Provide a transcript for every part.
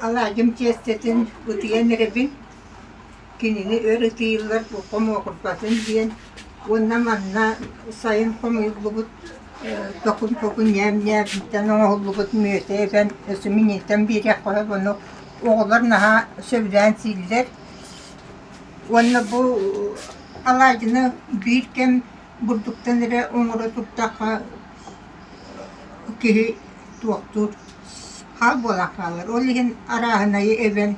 Алаадьым тиэстэтин ытыйан эрэбин, кинини өр ытыйыллар хомуоҕурбатын диэн уонна манна сайын хомуйуллубут токун-токун ньээм-ньээмтэн оҥоһуллубут мүөтэ эбэн өссө минньитэн биэриэххэ сөп, ону оҕолор наһаа сөбүлээн сииллэр. Уонна бу алаадьыны биир кэм бурдуктан эрэ оҥоро турдахха киһи туохтуур хал буолан хаалар. Ол иһин арааһынайы эбэн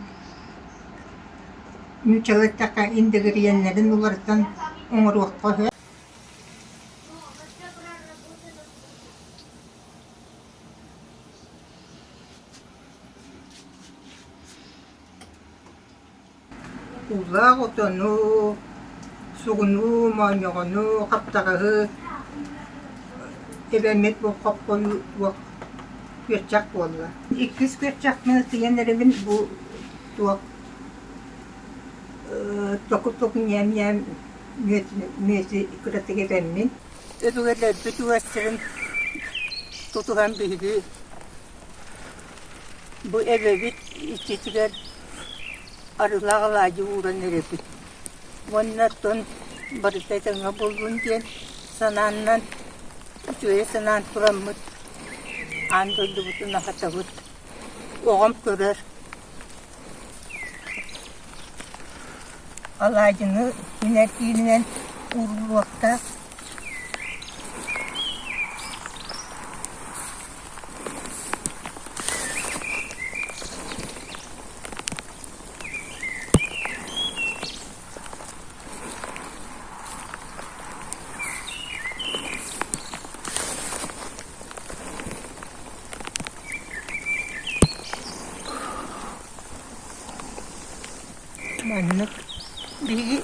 нууччалыы эттэххэ индигириэннэрин уларытан оҥоруохха сөп. Уулаах отону, сугуну, моонньоҕону, хаптаҕаһы эбэммит бу хоппойу күөрчэх буолла. Иккис күөрчэхпин ытыйан эрэбин бу туох току-току ньээм-ньээм мүөтү кыратык эбэммин. Өбүгэлэрбит үгэстэрин тутуһан биһиги Бу эбэбит иччитигэр арыылаах алаадьы ууран эрэбит уонна оттон барыта этэҥҥэ буоллун диэн санааннан үчүгэйи санаан тураммыт аан дойдубутун аһатабыт. Оҕом көрөр алаадьыны инэртиининэн ууруллуохтаах. Маннык биһиги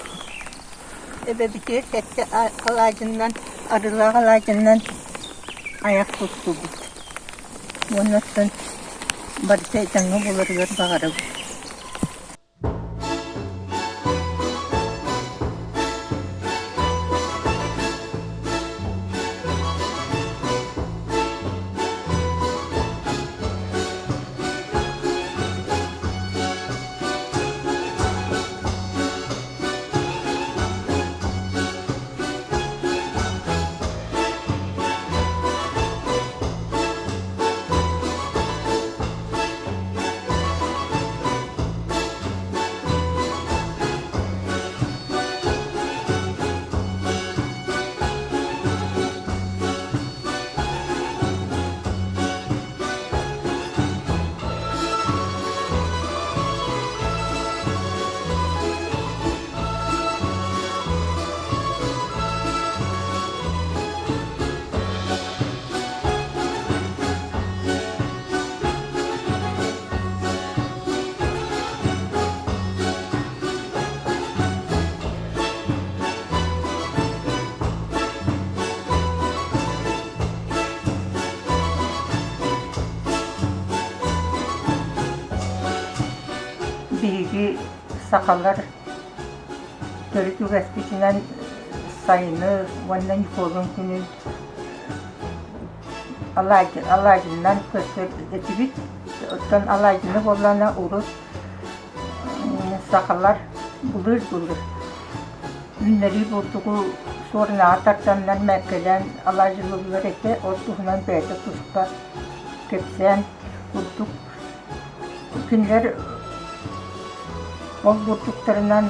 эбэбитигэр сэттэ алаадьыннан, арыылаах алаадьыннан айах туттубут. Уонна оттон барыта этэҥҥэ буоларыгар баҕарабыт. Биһиги сахалар төрүт үгэспитинэн сайыны уонна Ньукуолун күнүн алаадьыннан көрсөр этибит. Оттон алаадьыны буоллаҕына урут сахалар былыыр-былыр үүннэрии бурдугу суорунаҕа тарданнар мээккэлээн алаадьылыыллар этэ. Ол туһунан бэйэтэ туспа кэпсээн курдук. Кинилэр ол бурдуктарынан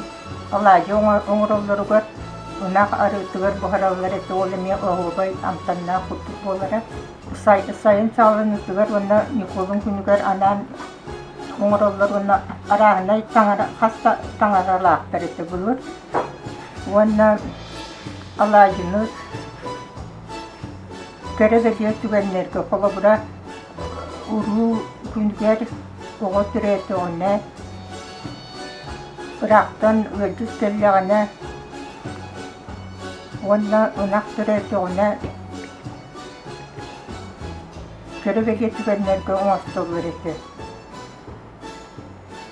алаадьы оҥороллоругар ынах арыытыгар буһараллар этэ, ол эмиэ оһуобай амтаннаах курдук буолара. Сайын саҕаланыытыгар уонна Ньукуолун күнүгэр анаан оҥороллор уонна арааһынай таҥара хас да таҥаралаахтар этэ былыр. Уонна алаадьыны кэрэ бэлиэ түгэннэргэ холобура уруу күнүгэр оҕо төрөөтөҕүнэ ыраахтан ыалдьыт кэллэҕинэ уонна ынах төрөөтөҕүнэ кэрэ бэлиэ түгэннэргэ оҥостоллор этэ.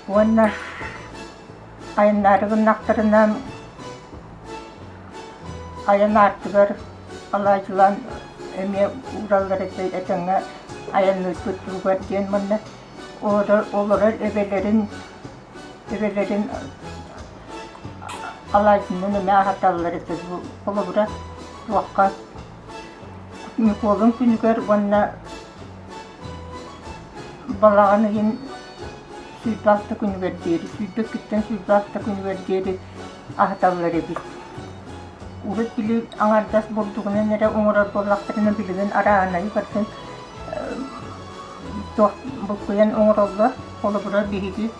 Уонна айаннаары гыннахтарына айан аартыгар алаадьылаан эмиэ уураллар этэ этэҥҥэ айанныырбыт туһугар диэн уонна. Олорор эбэлэрин эбэлэрин алаадьынан эмэ аһаталлар этэ. Холобура, туохха Ньукуолун күнүгэр уонна балаҕан ыйын 26 күнүгэр диэри, 22-ттэн 26 күнүгэр диэри аһаталлар эбит. Урут били аҥардас бурдугунан эрэ оҥорор буоллахтарына билигин арааһынайы барытын туох буккуйан оҥороллор. Холобура биһиги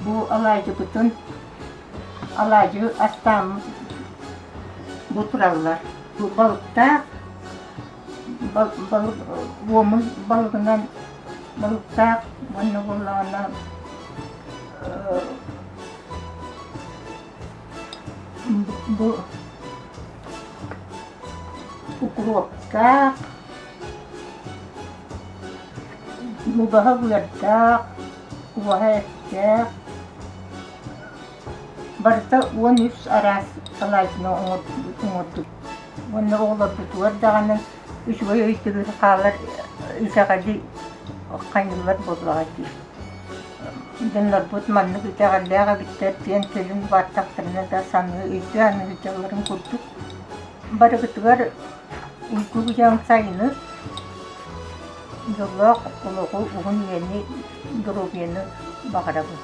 бу алаадьыбытын алаадьы астааммыт бу тураллар. Бу балыктаах балык уомул балыгынан балыктаах уонна буоллаҕына бу укроптаах, убаһа быардаах, убаһа эттээх, барыта 13 араас алаадьыны оҥордум. Уонна оҕолорбутугар даҕаны үчүгэй өйдөбүл хаалар итэҕэли хайыыллар буоллаҕа дии. Дьоннорбут маннык итэҕэллээх эбиттэр диэн кэлин улааттахтарына да саныы өйдүү аныгыдьалларын курдук барыгытыгар уйгу-быйаҥ сайыны, дьоллоох олоҕу, уһун үйэни, доруобуйаны баҕарабын.